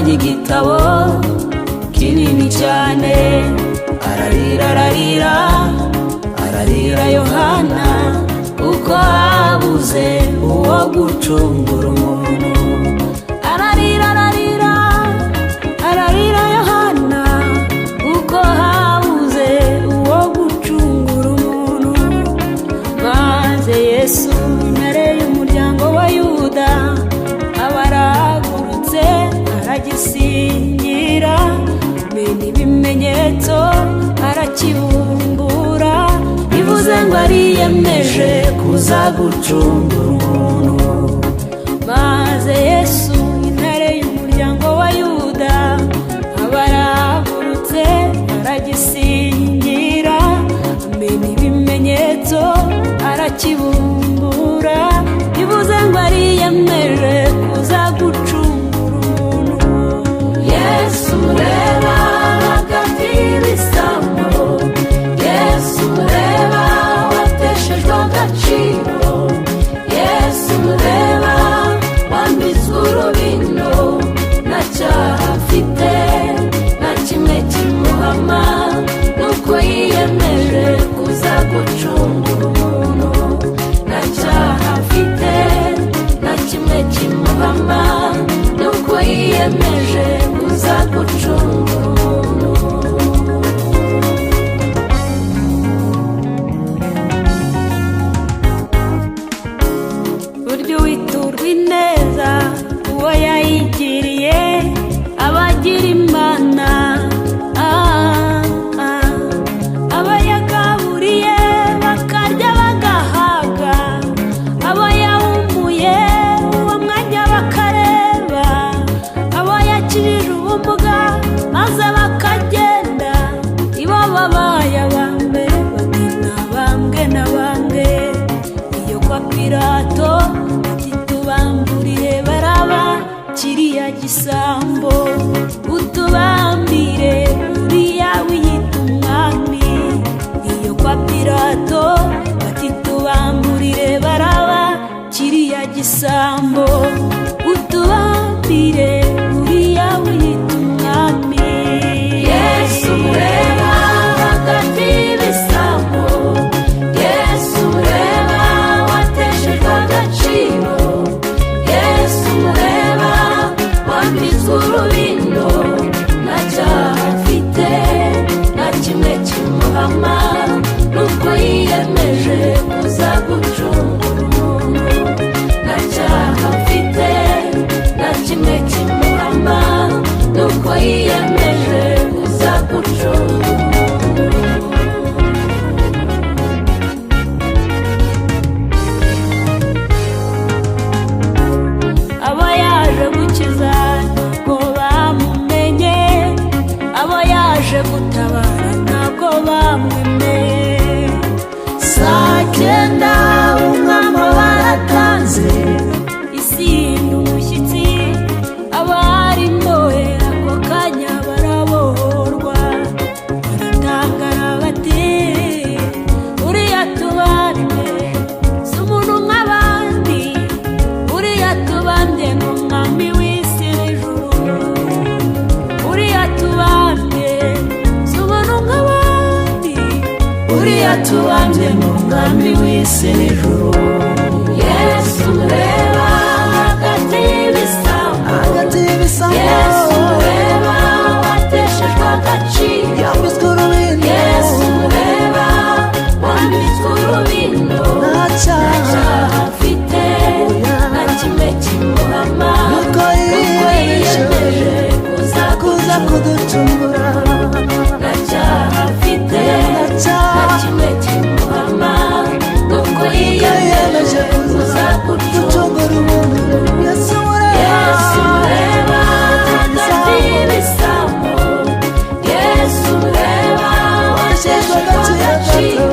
Yabonye igitabo kinini cyane, ararira, ararira, ararira Yohana, kuko habuze uwo gucungura umuntu. Ararira, ararira, ararira Yohana, kuko habuze uwo gucungura umuntu. Maze Yesu, intare y'umuryango wa Yuda, aba arahagurutse, aragisinyira, mena ibimenyetso, arakibumbura. Bivuze ngo ariyemeje kuza gucungura umuntu. Maze Yesu, intare y'umuryango wa Yuda, aba arahagurutse, aragisinyira, amena ibimenyetso, arakibumbura. Bivuze ngo ariyemeje kuza gucungura umuntu. Yesu mureba hagati y'ibisambo, Yesu mureba wateshejwe agaciro, Yesu mureba wambitswe urubindo, nta cyaha afite na kimwe kimuhama, nuko yiyemeje kuza gucungura umuntu. Nta cyaha afite na kimwe kimuhama, nuko yiyemeje kuza gucungura umuntu. Burya uwiturwa ineza, uwo yayigiriye abagira Imana. Ah, ah. Aba yagaburiye bakarya bagahaga, abo yahumuye uwo mwanya bakareba, abo yakijije ubumuga maze bakagenda, ibo babaye abambere bati nabambwe, nabambwe. Iyo kwa Pilato ati tubamburire Baraba, kiriya gisambo, utubambire uriya wiyita umwami. Iyo kwa Pilato bati tubamburire Baraba, kiriya gisambo, utubambire uriya wiyita umwami. Yesu mureba hagati y'ibisambo, Yesu mureba wateshejwe agaciro, Yesu mureba wambitswe urubindo, nta cyaha afite na kimwe kimuhama, nuko yiyemeje kuza gucungura umuntu. Nta cyaha afite na kimwe kimuhama, nuko yiyemeje kuza gucungura umuntu. Abo yaje gukiza ntabwo bamumenye, abo yaje gutabara ntabwo bamwemeye. Saa cyenda umwami baratanze, Isi ihinda umushyitsi, abarimo ako kanya barabohorwa. Baratangara bati uriya tubambye si umuntu nk'abandi, uriya tubambye ni umwami w'isi n'ijuru, uriya tubambye si umuntu nk'abandi, uriya tubambye ni umwami w'isi n'ijuru. Yesu mureba hagati y'ibisambo, Hagati y'ibisambo, Yesu mureba wateshejwe agaciro, yambitswe urubindo, Yesu mureba wambitswe urubindo, nta cyaha cyaha afite na kimwe kimuhama, nuko yiyemeje kuza kuza kuducungura. Nta cyaha afite Nta cyaha. na kimwe kimuhama, nuko yiyemeje yiyemeje kuza kuza gucungura. Gucungura umuntu. Yesu mureba, Yesu mureba hagati y'ibisambo, Yesu mureba wateshejwe agaciro.